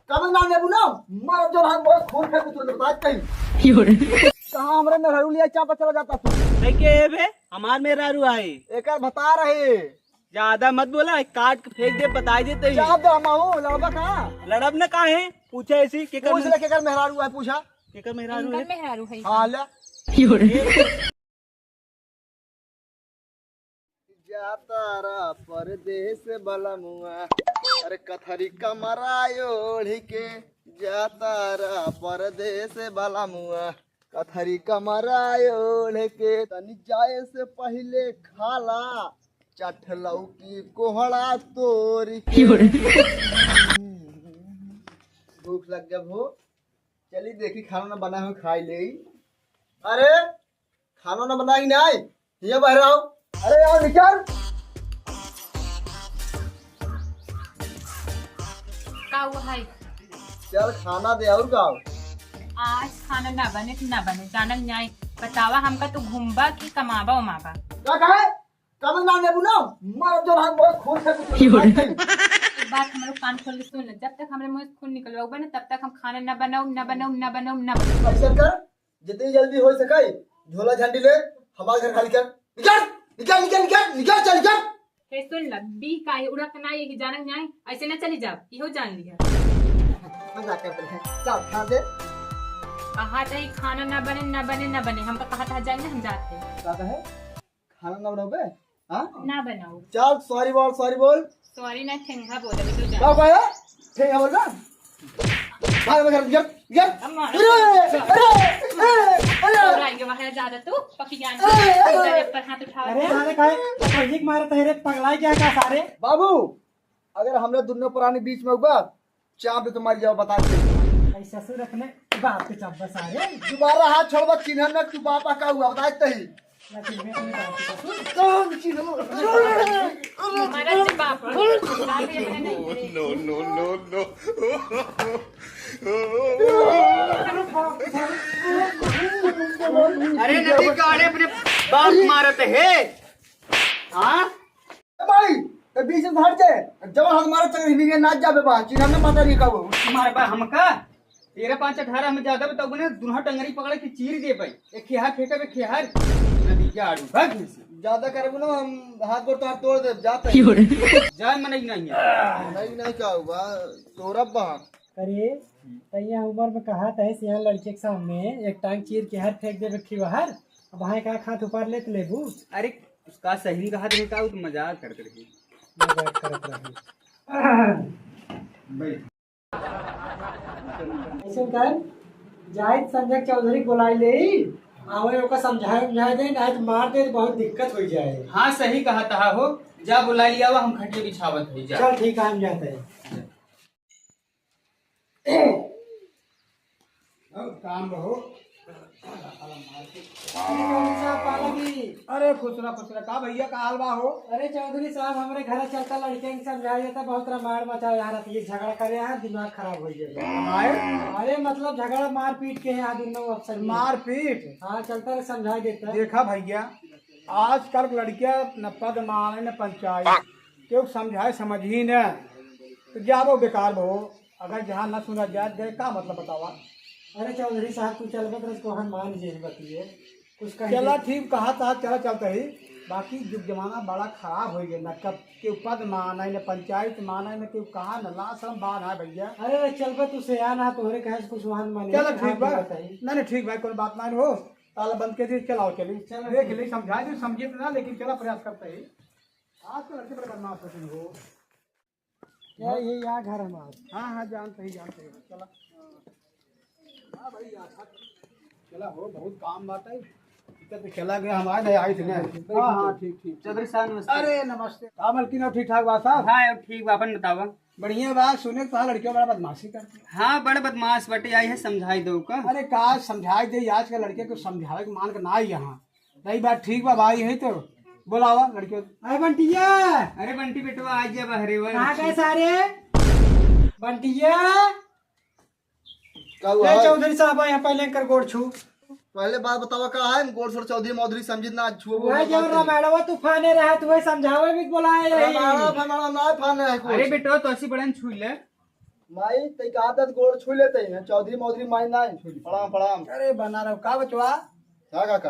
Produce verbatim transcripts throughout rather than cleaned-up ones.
कब ना लेबू ना, मर जो हम बहुत खून फेंक तुरंत बता कहीं। कहाँ हमरे मेहरारू लिया चापा चला जाता तू? नहीं के ए बे, हमार मेहरारू आई। एकर बता रहे। ज्यादा मत बोला, काट के फेंक दे, बताई देते ही। चाप दे हम आहू, लड़बा का? लड़ब न काहे? पूछा ऐसी, केकर पूछ में-, ले, केकर मेहरारू है, पूछा। केकर मेहरारू इनकर है? मेहरारू है। हाँ, ले। जाता रा परदेस बलमुआ, अरे कथरी कमरा ओढ़ के, जाता रा परदेस बलमुआ, कथरी कमरा ओढ़ के, तनी जाए से पहिले खाला चठलऊ की कोहड़ा तोड़ के। भूख लग गया हो, चली देखी खाना ना बना हो, खाई ले। अरे खाना ना बनाई ना आई, ये बाहर आओ। अरे आओ निकल। का हुआ है? चल खाना दे और का हो? आज खाना ना बने तो ना बने, जानल जाए। बतावा हमका तू घूमबा कि कमाबा उमाबा? का कहे? कब ना लेबू ना, मर जो हम बहुत खून से कुछ एक बात हमरो कान खोल के सुन ले, जब तक हमरे मुंह से खून निकलवाओगे ना, तब तक हम खाना ना बनाओ, ना बनाओ, ना बनाओ, ना बनाओ। ऐसा कर, जितनी जल्दी हो सके झोला झंडी ले, हमारे घर खाली कर। निकल, निकल, निकल, निकल, निकल, चल निकल। हे सुन ल, बी काहे उड़त ना, ये जानत नाई, ऐसे ना चली जाब, इहो जान लिया। मजाक करते हैं, चल खा दे। कहा था ये खाना ना बने, ना बने, ना बने, हमका कहा था जाएंगे, हम जाते हैं। क्या है? खाना ना बनाओगे? हाँ? ना बनाओ। चल सॉरी बोल, सॉरी बोल। सॉरी ना, ठेंगा बोल, अभी तो जा। क्या कहे? ठेंगा बोल ना। भाग, भाग, निकल, निकल। अम्मा। अरे, अरे, अरे, अरे। और आएंगे वहाँ ज्यादा तू, पकी जान अरे, अरे। पर हाथ उठाओ। अरे, साले काहे पकड़िक मारत है रे, पगलाई क्या का सारे? बाबू, अगर हमरे दुनो प्राणी बीच में हुआ, चाप दे तुम्हारी जगह बता दे। ऐ ससुर अपने बाप के चाप बसा रे। दोबारा हाथ छोड़बा, चिन्हन में तू बाप का हुआ, बता देते ही। लेकिन मैं अपने बाप के ससुर। कौन चिन्हन? हमारा से बाप है। बाप ये अपने नहीं है। No, no, no, no। अरे नदी काढ़े अपने बाप मारत है। हाँ? ए भाई, ए बीच में हट जाए। जब हम हमारा चक्कर हिंदी के नाच जाबे बा, चिन्हा में पता नहीं कब हो। मारे बा हमका, तेरह पाँच अठारह में ज्यादा बताओ ने, दुनहा टंगरी पकड़ के चीर दे भाई। एक खेहार फेंकब, एक खेहार। नदी के आड़ू, भाग यहाँ से। ज्यादा करबू ना, हम हाथ गोड़ तोहार तोड़ देब, जाते हैं। जाए मनई नहीं है। नहीं, नहीं, का हुआ? तोरब बा। अरे, तैया उम्र में कहा तहे सियान लड़के के सामने एक टांग चीर के हर फेंक देबे खिवहर, अब हाय का खात उपार लेत लेबू? अरे, उसका सही में कहा तहे का, वो तो मजाक करत रही। मजाक करत रही। भाई। ऐसे कर, जाहिद संजय चौधरी बोलाई ले, आवे ओका समझाए, समझाए दे, नहीं तो मार दे, बहुत दिक्कत हो जाए। हाँ, सही कहा तहा हो, जा बुला लिया, हम खटिया बिछावत है, जा। चल, ठीक है, हम जाते हैं। बहुत काम रहो। अरे चौधरी साहब, पाला की। अरे खुश रहा, खुश रहा। का भैया, का हाल बा हो? अरे चौधरी साहब, हमरे घर चलता, लड़के के समझाया जाता, बहुत रामायण मचा यहाँ रहती है, झगड़ा करे यहाँ, दिमाग खराब हो गया। रामायण? अरे मतलब झगड़ा मारपीट के यहाँ दोनों अफसर में। मारपीट? हाँ, चलता रहे, समझा देता। देखा भैया, आजकल लड़कियां न पद माने न पंचायत, केहू समझाए समझ ही न, तो जाबो बेकार भो। अगर जहाँ न सुना जाए, गए का मतलब बतावा? अरे चौधरी साहब, तू चलबे तो कोहन मान जे बतिए, कुछ कह चला दे। ठीक कहा था, चला चलता ही। बाकी जुग जमाना बड़ा खराब हो गया, न कब केहू पद माने, न पंचायत माने, न केहू कहा, न लाज शर्म बात है भैया। अरे चलबे तू सियान है, तोहरे कहे से कुछ वहन माने, चला ठीक आप बा। बताई। नहीं, नहीं, ठीक भाई, कोई बात नहीं हो। ताला बंद कर दे, चलाओ, चली। चलो, देख ठीक। ले, समझा दे, समझे तो ना, लेकिन चला, प्रयास करता ही। आज तो लड़के बड़े बदमाश होते हैं हो। क्या ये यहाँ घर हमारा? हाँ, हाँ, जानते ही, जानते ही। चला। हाँ भाई, यार, चला हो, बहुत काम बात है। इधर तो चला गया, हम आ गए, आई थे ना। हाँ, हाँ, ठीक, ठीक, ठीक। चौधरी साहब, नमस्ते। अरे, नमस्ते। का मलकिन, और ठीक ठाक बा साहब? हाँ, ठीक बा, अपन बतावा। बढ़िया बा, सुने तो लड़कियों बड़ा बदमाशी करते। हाँ, बड़े बदमाश बटे, आई है, समझाई दो का। अरे, का समझाई दे, आज के लड़के को समझावे के मान के ना आई यहाँ। सही बात, ठीक बा भाई, यही तो बोलावा लड़के। अरे बंटिया। अरे बंटी बेटवा, आ जा बहरे वर। कहाँ गए सारे? बंटिया। का हुआ ए, है? चौधरी साहब, यहाँ पहले इनकर गोड़ छू। पहले बात बतावा का है, हम गोड़ छोड़ चौधरी मौधरी समझित ना, छुओ वह बोलो जो मत। रामायणवा तूफाने रहा, तू वही समझावे भी बोलाए रही। रामायण, रामायण ना फाने है कुछ। अरे बेटवा, तो ऐसी बड़न छू ले। माई, तई का आदत गोड़ छू लेते हैं, चौधरी मौधरी माई ना है। प्रणाम, प्रणाम। अरे बना रहो, का बचवा? का काका?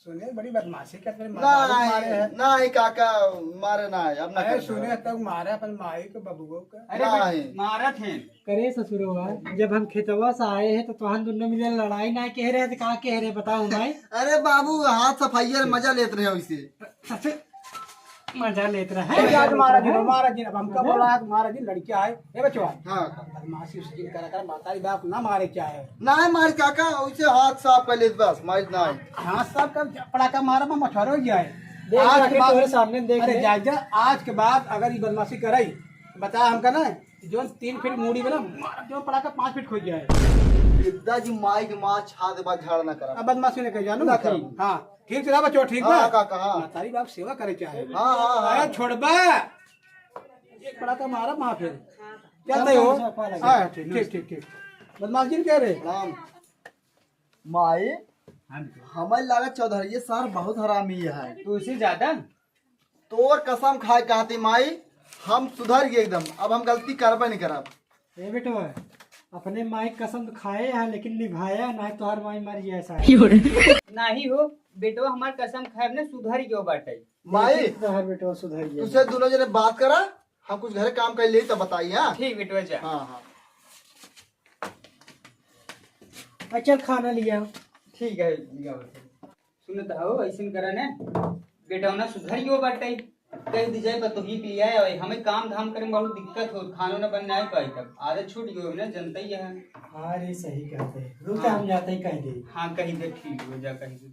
सुने, बड़ी बदमाशी करते हैं, मारे है। नहीं काका, मारे ना है, अब ना अरे करना सुने, है। तब मारे अपन माई के बबुओ के। अरे नहीं। मारत हैं। करे ससुरवा, जब हम खेतवा से आए हैं तो तोहन दोनों मिले लड़ाई ना कह रहे, तो का कह रहे बताओ भाई? अरे बाबू, हाथ सफाई मजा लेत रहे हो इसे। ससुर, मजा लेत रहे। ए, आज मारा जिन, मारा जिन, अब हमका बोला है, मारा जिन, लड़कियाँ आए। ए बचवा, हाँ। बदमाशी उस दिन करा कर, मातारी बाप ना मारे क्या है? ना मार काका, उसे हाथ साफ कर लेत बस, मार ना। हाथ साफ कर, पड़ाका मारा, मैं मछुआरो ही आए। देख आज के बाद, तोहरे सामने देख अरे ले। जा, जा, आज के बाद अगर ये बदमाशी कराई, बता हमका ना, जो तीन फीट मूड़ी में ना, मार, जो पड़ाका पाँच फीट खोज जाए। पिता जी माई के माँ छा दे बाद झाड़ ना करा। अब बदमाशी नहीं कर जानू ना ना। करूँ। हाँ। ठीक से रहा बच्चों, ठीक हाँ, बा? काका, हाँ। महतारी बाप सेवा करे चाहे। हाँ, हाँ, हाँ। अरे छोड़बा। एक पड़ाका मारा माँ फिर। चलते हो। हाँ, ठीक, ठीक, ठीक, ठीक। बदमाश जी कह रहे। प्रणाम। माई, हाँ, बेटा। हमें लगा चौधरी सार बहुत हरामी है। तू उसे ज्यादा? तोर कसम खाए कहती माई, हम सुधर गए एकदम, अब हम गलती करबे नहीं करब। ए बेटवा, अपने माई कसम तो खाए है, लेकिन निभाया ना, तोहर माई मर जाए साहब। नाही हो, बेटवा हमार कसम खाए ने सुधर गयो बाटे। माई, तोहर बेटवा सुधर गया। तुझसे दोनों जने बात करा, हम कुछ घरे काम कर ले तो बताई, हाँ? ठीक बेटवा जा। हाँ, हाँ। अच्छा, खाना लिया। ठीक है, लिया बेटा। सुनत हो, ऐसन करा ने, बेटौना सुधर गयो बाटे। कह दी जाए, पतोही के लिया आए, हमें काम धाम करे में बहुत दिक्कत हो, खानो न बनने आए पाई तब। आदत छूट गयो ने, जनता ही है। हाँ रे, सही कहते हैं। रुक, हाँ। हम जाते ही कह दे। हाँ, कह दे, ठीक हो जा, कह दे।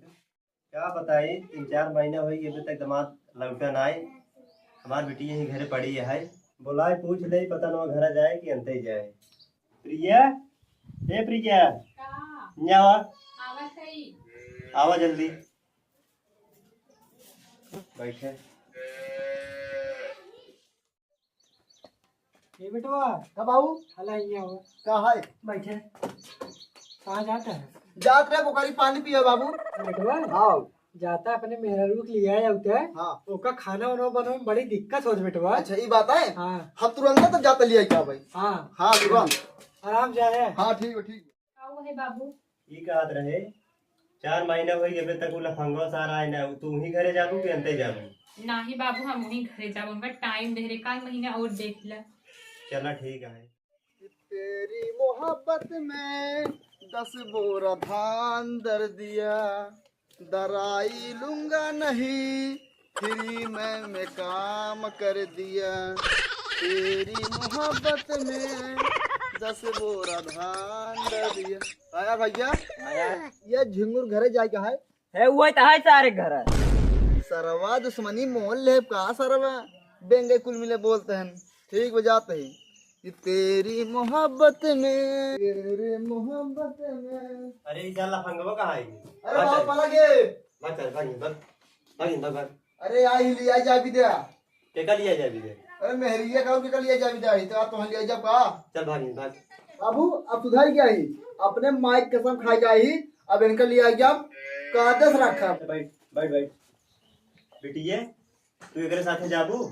क्या बताई, तीन चार महीना हो गए, अभी तक दामाद लौटा ना आए। हमार बिटिया ही घरे पड़ी है, बोलाए पूछ ले, पता ना घर जाए कि अंते जाए। प्रिया, ए प्रिया, का? यहाँ आवा। आवत हई। आवा जल्दी। बैठे। ए बेटवा। का बाबू? हला यहाँ आवा। का है? बैठे। कहाँ जाता है? जात रहे पोखरी पानी पिए बाबू। बेटवा? हाँ। जाता अपने मेहरारू के लिए आया होता है। हाँ। ओका खाना वाना बनावे में बड़ी दिक्कत होत बेटवा। अच्छा, ई बात है? हाँ। हम तुरंत तो जाता लिया क्या भाई? हाँ। हाँ, तुरंत। आराम जाए। हाँ, ठीक है, ठीक है। का हुआ है बाबू? ई कहत रहे, चार महीना होई अबे तक उ लफंगवा सार आए ना, तू ही घरे जाबू कि अंते जाबू? नाही बाबू, हम वहीं घरे जाबू, उनका टाइम दे रहे, काल महीना और देख ले। चला ठीक है। तेरी मोहब्बत में दस बोरा धान दर दिया, दराई लूंगा नहीं, फ्री में, में काम कर दिया। तेरी मोहब्बत में दस बोरा धान दर दिया। आया भैया, आया। ये झिंगुर घरे जाए का है? है, वो तो है सारे घर। सरवा दुश्मनी मोल लेब का सरवा? बेंगे कुल मिले बोलते हैं। ठीक बजाते हैं। कि तेरी मोहब्बत में, तेरी मोहब्बत में। अरे, ई साला लफंगवा कहाँ है? अरे, बाबा, पलगे। बस चल, भाग, भाग, भाग, भाग, भाग। अरे, आई लिया जा भी दे। केका लिया जा भी दे? अरे, मेहरिया का, केका लिया जा भी दे? तो आप तो लिया जा का? चल, भाग, भाग। बाबू, अब सुधार गया ही। अपने माई कसम खाए गया ही, अब इनका लिया गया, कादस रखा। बैठ, बैठ, बैठ। बिटिया, तू एकरे साथे जाबू?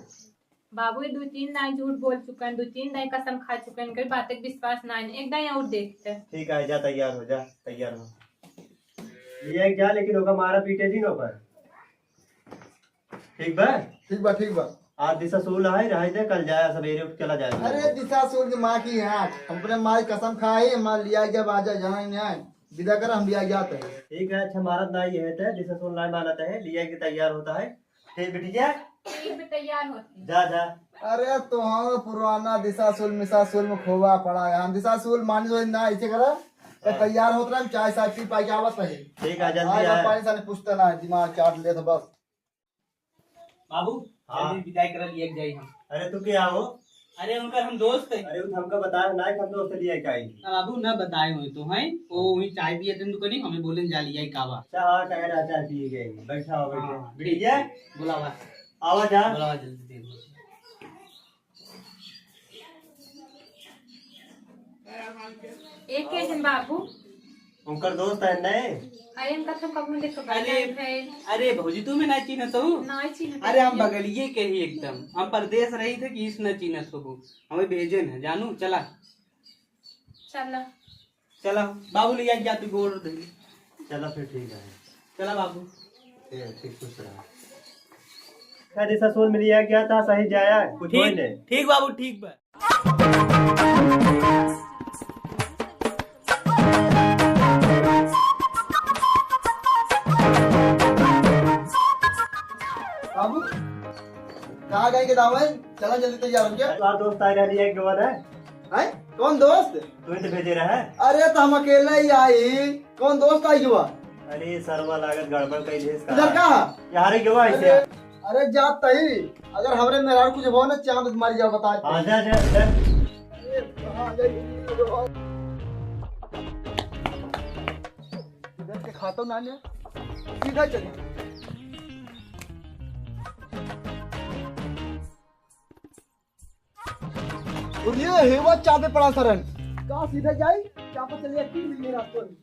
बाबू, ये दो तीन दाई झूठ बोल चुका है, दो तीन दाई कसम खा चुका है, इनके बातें विश्वास ना है, एक दाई और देखते हैं। ठीक है, जा तैयार हो, जा तैयार हो। ये क्या, लेकिन ओका मारा पीटे दिन ओकर। ठीक बा? ठीक बा, ठीक बा। आज दिशा सूल है, रहे दे, कल जाए, सवेरे उठ चला जाए। अरे दिशा सूल के माँ की आँख, हम अपने माँ की कसम खाए, माँ लिया जब आजा जाए न्याय, विदा कर, हम लिया जाते हैं। ठीक है, अच्छा मारत ना ये है, तो दिशा सूल ना मानता है, लिया के तैयार होता है। ठीक बिटिया? ठीक बा, तैयार होती। जा, जा। अरे, तो हम पुराना दिशा सुल, मिसा सुल में खोवा पड़ा है। हम दिशा सुल मानी जो ना ऐसे करा, तो हाँ। तैयार होत रहे, हम चाय साय पी पाई के आवत रहे। ठीक है, जल्दी आए। पानी साले पूछते ना, दिमाग चाट ले तो बस। बाबू, हाँ। जल्दी विदाई करा लिए जाई हम। अरे, तू क्या हो? अरे, उनकर हम दोस्त है। अरे, वो हमका बताया ना, हम दोस्त लिया क्या है? ना बाबू, ना बताए हुए तो हैं। वो वही चाय पिए थे दुकानी, हमें बोले जा लिया का बा। अच्छा, हाँ, कह रहा चाय पिए गए। बैठा हो, बैठा। हाँ, ठीक है। बुलावा। आवा जा। बुलावा जल्दी, देखो। एक के दिन बाबू। उनकर दोस्त है नए। अरे, इनका तो कबूल देखो, अरे, भाई है। अरे भौजी, तू में ना चिन्हत हो? ना चिन्हत अरे, हम हो। बगलिए के ही एकदम। हम परदेस रही थे कि इस न चिन्हत हो। हमें भेजे न, जानू, चला। चला। चला, बाबू ले जा, तू गोड़ धो ले। चला फिर ठीक है। चला बाबू। ए, ठीक, खुश रहा। का दिसासूल मिल गया था, सही जाया, कुछ ठीक, होई नहीं। ठीक बाबू, ठीक बा। बाबू, कहाँ गए के दावन? चला जल्दी तैयार हो जा। हमार दोस्त आ रहा है, एक गवा है। हैं? कौन दोस्त? तू ही तो भेजे रहा है। अरे तो हम अकेले ही आई, कौन दोस्त आई हुआ? अरे सरवा लागत गड़बड़ कई देस का। इधर का? यार गवा ऐसे। अरे, अरे जात तही, अगर हमरे मेहरारू कुछ हो ना, चांद मारी जाओ, बता दे। हाँ, जा, जा, जा। अरे, कहाँ गई? इधर के खातो ना ले, सीधा चली। और ये हेवा चापे पड़ा सरन। का सीधा जाई? चापे चले जाई, तीन मिनट रास्ता में।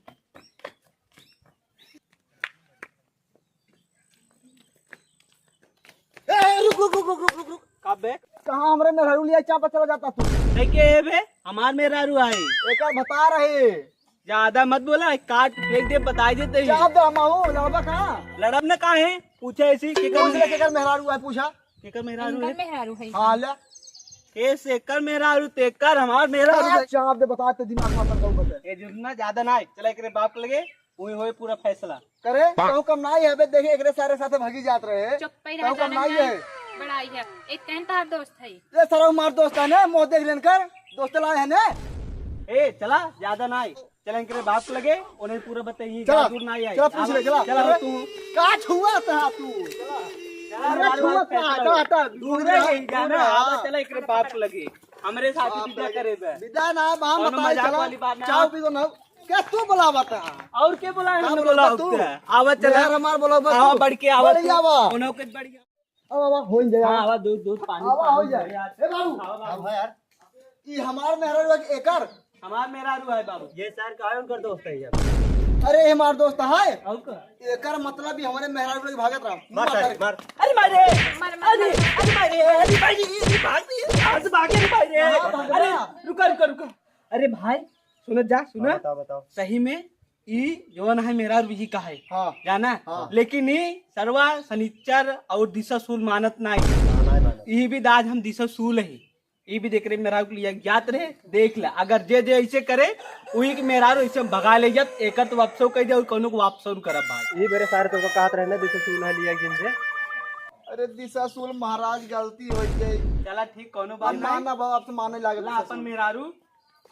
ए, ए, रुक, रुक, रुक, रुक, रुक, रुक। का बे? कहाँ हमरे मेहरारू लिया चापे चला जाता तू? नहीं के ए बे, हमार मेहरारू आई। एकर बता रहे। ज्यादा मत बोला, काट फेंक दे, बताई देते ही। चाप दे, हम आहू, लड़बा कहाँ? लड़ब न काहे? पूछे ऐसी, केकर पूछ ले, केकर मेहरारू है, पूछा। केकर मेहरारू इनकर है? मेहरारू है। हाँ, ले। केस एकर मेहरारू, तेकर हमार मेहरारू हाँ, है। चाप दे, बता, ते दिमाग में अपन कहूँ बता। ये जुर्म ना ज्यादा ना है। चला एकरे बाप के लगे, वही होए पूरा फैसला। करे, कहूँ कम ना ही है, बे, देखे, एकरे सारे साथे भागी जात रहे। चुप पे कहूँ रह कम जाने ना ही ना। है। बड़ाई है। एक कहन तार दोस्त है। ये सारा हमार दोस्त है ना, मुँह देख लेन कर, दोस्त लाए है ना। ए, चला, ज्यादा ना है। चला इनके बाप के लगे, उन्हें पूरा बताइए, चला, दूर ना आई। चला, पूछ ले, चला, चला, चला। तू। का छुआ था तू? चला। चला, अरे, हमारे छुआ बाप था, फैसला हटा, हो। हटा, दूर दूर रह, रह, जाना, दूर रह। अब चला इनके बाप के लगे। हमरे साथ बाप विदा रे। करे बे। विदा ना, बाप कोनो बताए, मजाक चला। वाली बात ना। चाय पी दो ना। क्या तू बुलावा था? और के बुलाए, का हमने बुलावा बुलावा तू? उसके? आवा चला। यार, हमार बुलावा आवा तू। बढ़ के आवा बढ़ तू। आवा। उन्हों के बढ़ गया। अब आवा, हो ही जाए, हाँ, आवा। आवा, दूध, दूध, पानी, आवा, पानी, हो जाए। बढ़िया। ए बाबू। आवा, बाबू। हाँ, हाँ, यार। ई हमार मेहरारू है कि एकर? हमार मेहरारू है बाबू। ये सर का है, उनकर दोस्त है यार। अरे, हमार दोस्त है। और का? एकर मतलब ई हमरे मेहरारू लगे भागत रहा। मार, मार, सारे, मार। मार। अरे मारे। मार, मार, अरे, मार। अरे मारे, अरे भाई, ये भाग दिए, यहाँ से भागे रे भाई रे। हाँ, भाग अरे, गया। रुका, रुका, रुका। अरे भाई, सुनत जा, सुना। हाँ, बताओ, बताओ। सही में ई जवन है मेहरारू ही का है। हाँ। जाना? हाँ। लेकिन ई सरवा सनिचर और दिसासूल मानत नाई। हाँ, नाई मानत। ई भी दाज हम दिसासूल ही। ई भी देख रहे मेहरारू के लिए जात रहे, देख ले। अगर जे जे ऐसे करे, उही के मेहरारू ऐसे भगा ले जात, एकर तो वापसो कह दे और कोनो को वापसो न करब भाई। ई मेरे सारे तो कहत रहे ना, दिसासूल है लिया जिनसे। अरे दिसासूल महाराज गलती हो गई। चला ठीक, कोनो बात अब ना, नहीं। ना बाबा, अब से माने लागे ला दिसासूल। अपन मेहरारू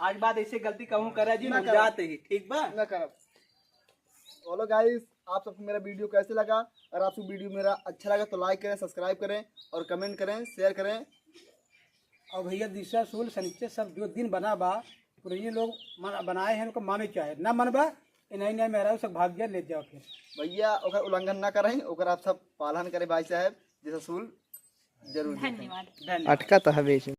आज बाद ऐसे गलती कहूँ करा जी, ना हम करब। जाते ही, ठीक बा? ना करब। Hello guys, आप सबको मेरा video कैसे लगा? अगर आपको video मेरा अच्छा लगा तो like करें, subscribe करें और comment करें, share करें। और भैया, दिसासूल सनिचर सब जो दिन बना बा, पुरनिया लोग मन-, बनाए हैं, उनको माने चाहे ना मन बा, इन्हें, इन्हें मेहरारू सब भाग गया, ले जाओ फिर। भैया, ओकर उल्लंघन ना करें, ओकर आप सब पालन करें भाई साहब, दिसासूल जरूर देखें। धन्यवाद। धन्यवाद। अटका तो हवे इसमें।